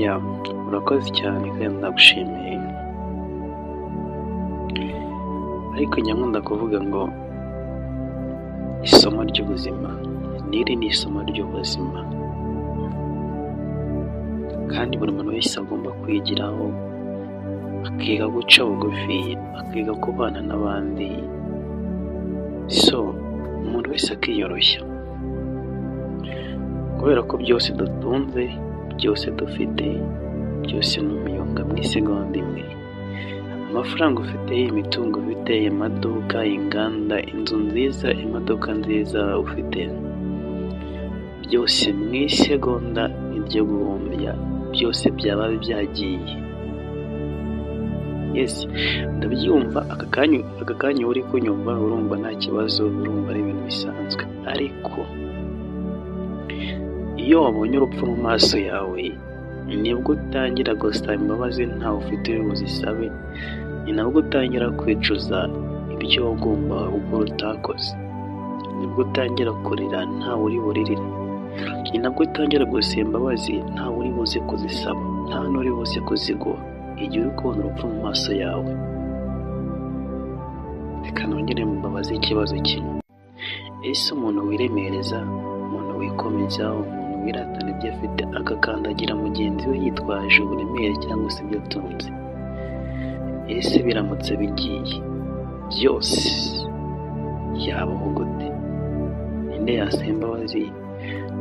Ya, urakoze cyane kandi ndagushimiye. Ariko njya nkunda kuvuga ngo isomo ry'ubuzima, n'iri ni isomo ry'ubuzima, kandi buri muntu wese agomba kwigiraho, akiga guca bugufi, akiga kubana n'abandi, so umuntu wese akiyoroshya, kubera ko byose dutunze, byose dufite, byose ni umuyonga mu isegonda imwe. Amafaranga ufite, imitungo ufite, amaduka, inganda, inzu nziza, imodoka nziza ufite, byose mu isegonda iryo guhumbya, byose byaba byagiye. Yes, ndabyumva aka kanya uri kunyumva urumva nta kibazo, urumva ari ibintu bisanzwe, ariko iyo wabonye urupfu mu maso yawe, nibwo utangira gusaba imbabazi ntawe ufite uri buzisabe, ni nabwo utangira kwicuza ibyo wagombaga gukora utakoze, nibwo utangira kurira ntawe uri buririre, ni nabwo utangira gusaba imbabazi ntawe uri buze kuzisaba, nta n'uri buze kuziguha, igihe uri kubona urupfu mu maso yawe. Reka nongere mbabaze ikibazo kimwe, ese umuntu wiremereza, umuntu wikomeza, umuntu wiratana ibyo afite agakandagira mugenzi we yitwaje uburemere cyangwa se ibyo atunze, ese biramutse bigiye byose yabaho gute? Ninde yasaba imbabazi?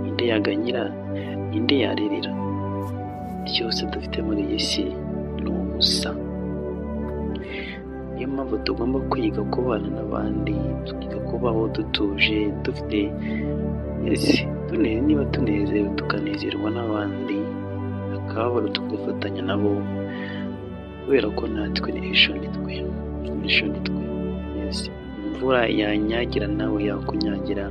Ninde yaganyira? Ninde yaririra? Byose dufite muri iyi si ni ubusa. Niyo mpamvu tugomba kwiga kubana n'abandi, tukiga kubaho dutuje, dufite niba tunezerewe tukanezerwa n'abandi, akababaro tugafatanya nabo, kubera ko natwe ejo ni twe, ejo ni twe. Imvura yanyagira nawe yakunyagira,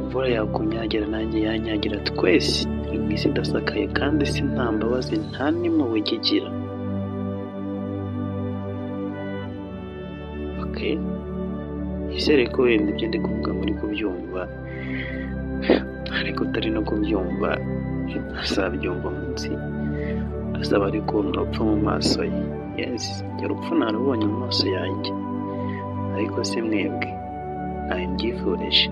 imvura yakunyagira nanjye yanyagira, twese turi mu isi idasakaye kandi si nta mbabazi nta n'impuhwe ijya igira. Okay, nizere ko wenda ibyo ndi kuvuga muri kubyumva, ariko utari no kubyumva azabyumva munsi, azaba ari kubona urupfu mu maso ye. Yes, urupfu narubonye mu maso yanjye, ariko si mwebwe, ntawe mbyifurije,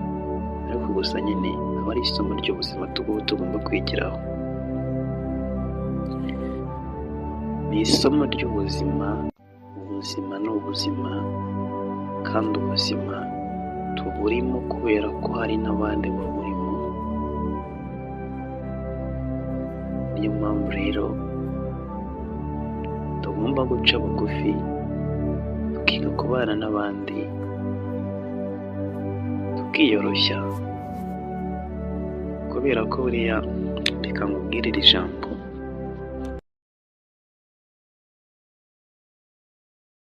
ariko gusa nyine aba ari isomo ry'ubuzima tugomba kwigiraho. Ni isomo ry'ubuzima, ubuzima ni ubuzima, kandi ubuzima tuburimo kubera ko hari n'abandi baburimo. Niyo mpamvu rero tugomba guca bugufi, tukiga kubana n'abandi, tukiyoroshya, kubera ko buriya reka nkubwire iri jambo,